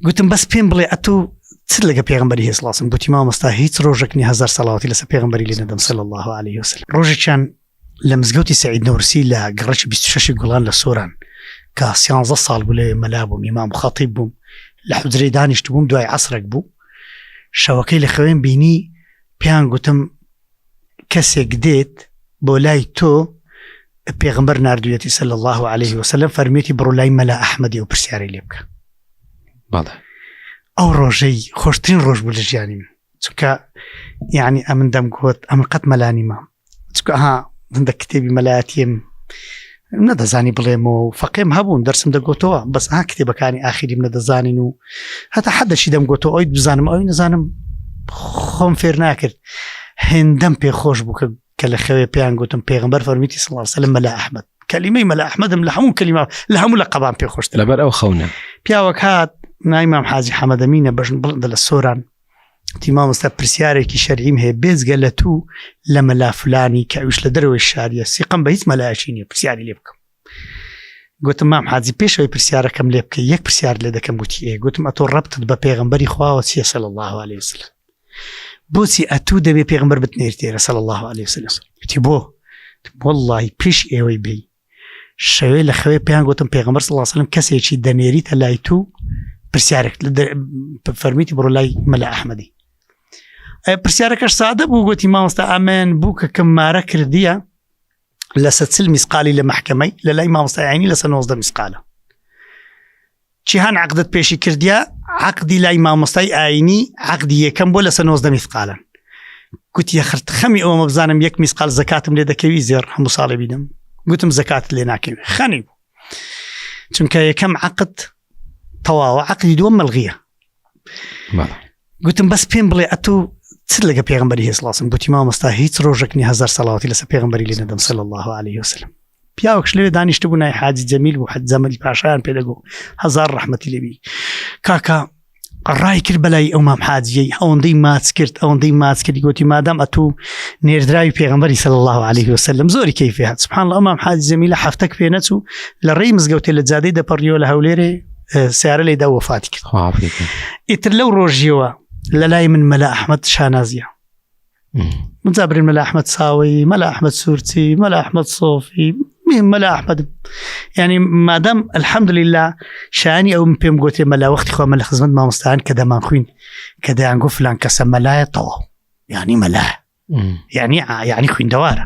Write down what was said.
گوتم بەس پێم بڵێ ئەتو چ لەگە پێغمبەری هێ سڵاسم گوتی مامۆستا هیچ ڕۆژێک نی هەزار سەڵاوتی لەسەر پێغمبەری لێ نەدەم صلی الله عليه وسلم ڕۆژێکیان لە مزگەوتی سعید نەورسی لە گەڕەکی 26 گوڵان لە سۆران کە 13 ساڵ بوو لەوێ مەلا بووم ئیمام خەتیب بووم لە حوجرەی دانیشت بووم دوای عەسرێک بوو شەوەکەی لە خەوێن بینی پێیان گوتم کەسێک دێت بۆ لای تۆ پێغمبەر نردویەتی سەل الله عليه وسلم فەرمیێتی بڕۆ لای مەلا ئەحمەدی و پرسیاری لێ بکە بەڵێ ئەو ڕۆژەی خۆشترین ڕۆژ بوو لە ژیانی من چونکە یعنی ئەمن دەمگوت ئەمن قەت مەلانی مام چونکە ها هەندێک کتێبی مەلایەتیم نەدەزانی بڵێمەوە و فەقێم هەبوون دەرسم دەگوتەوە بەس ها کتێبەکانی ئاخیریم نەدەزانین و هەتا حەدەشی دەمگوتەوە ئەوی بزانم ئەوی نەزانم خۆم فێر ناکرد هێندەم پێ خۆش بوو کە کە لە خەوێ پێیان گوتم پێغمبەر فەرمیتی صلی الله علیه وسلم مەلا ئەحمەد کەلیمەی مەلا ئەحمەدم لە هەموو کەلیمە لە هەموو لە قەبان پێ خۆشتر لەبەر ئەو خەونە پیاوەک هات نای مام حاجی حەمەدەمینە بەژن بڵندە لە سۆران وتی مامۆستا پرسیارێکی شەرعیم هەیە بێجگە لە تو لە مەلا فلانی کە ئەویش لە دەرەوەی شاریە سیقەم بە هیچ مەلایەکی نییە پرسیاری لێ بکەم گوتم مام حاجی پێشەوەی پرسیارەکەم لێ بکە یەک پرسیار لێ دەکەم گوتی ئێ گوتم ئەتۆ ڕەبتت بە پێغەمبەری خواوە چییە صلی الله علیه وسلم بۆچی ئەتوو دەبێ پێغەمبەر بتنێرتێرە صلی الله علیه وسلم گوتی بۆ واللهی پێش ئێوەی بێی شەوێ لە خەوێ پێیان گوتم پێغەمبەر صلی الله علیه وسلم کەسێکی دەنێریتە لای تو پرسیارێک فەرمیتی بڕۆ لای مەلا ئەحمەدی پرسیارەکەش سادە بوو گوتی مامۆستا ئەمەیان بوو کە کەم مارە کردیە لەسە چل میسقالی لە مەحکەمەی لە لای مامۆستای عینی لەسە 90 میسقالە چیهان عقدت پێشی کردیا عقدی لای مامۆستای ئاینی عقدی یەکەم بۆ لەسە 90 میسقالن گوتی خرت خەمی ئەومە بزانم یەک میسقال زەکاتم لێ دەکەوی زێڕ هەموو ساڵێ بیدەم گوتم زەکات لێ ناکەوی خەنی بوو چونکە یەکەم عقد تەواوە عقدی دووەم مەلغیە گوتم بەس پێم بڵێ ئەتو چ لەگە پێغمبەری هێ سڵاسم گوتی مامۆستا هیچ ڕۆژێک نی هەزار سەڵاوتی لەسەر پێغمبەری لێ نەدەم صلی الله عليه وسلم پیاوەکش لەوێ دانیشت بوو نای حاجی جەمیل بوو حەج جەمەلی پاشایان پێ دەگو هەزار ڕەحمەتی لێبی کاکە ڕای کرد بەلای ئەو مام حاجیەی ئەوەندەی ماچ کرد ئەوەندەی ماچ کرد گوتی مادام ئەتوو نێردراوی پێغمبەری صلی الله عليه وسلم زۆری کەیفی هات سبحان الله مام حاجی جەمیلە هەفتەک پێ نەچوو لە ڕێی مزگەوتێ لە جادەی دەپەڕیەوە لە هەولێرێ سیارە لێدا وەفاتی کرد ئیتر لەو ڕۆژیەوە لە لای من مەلا ئەحمد شانازیە مجابرین مەلا ئەحمد ساوی مەلا ئەحمد سوورچی مەلا ئەحمد سۆفی مەلا ئەحمد ینی مادەم الحەمدلله شانی ئەوم پێم گوتێ مەلا وەختی خۆ مە لە خزمەت مامۆستایان کە دەمان خوین کە دەیان گو فلان کەسە مەلایە تەواو یعنی مەلا یعنی یعنی خویندەوارە.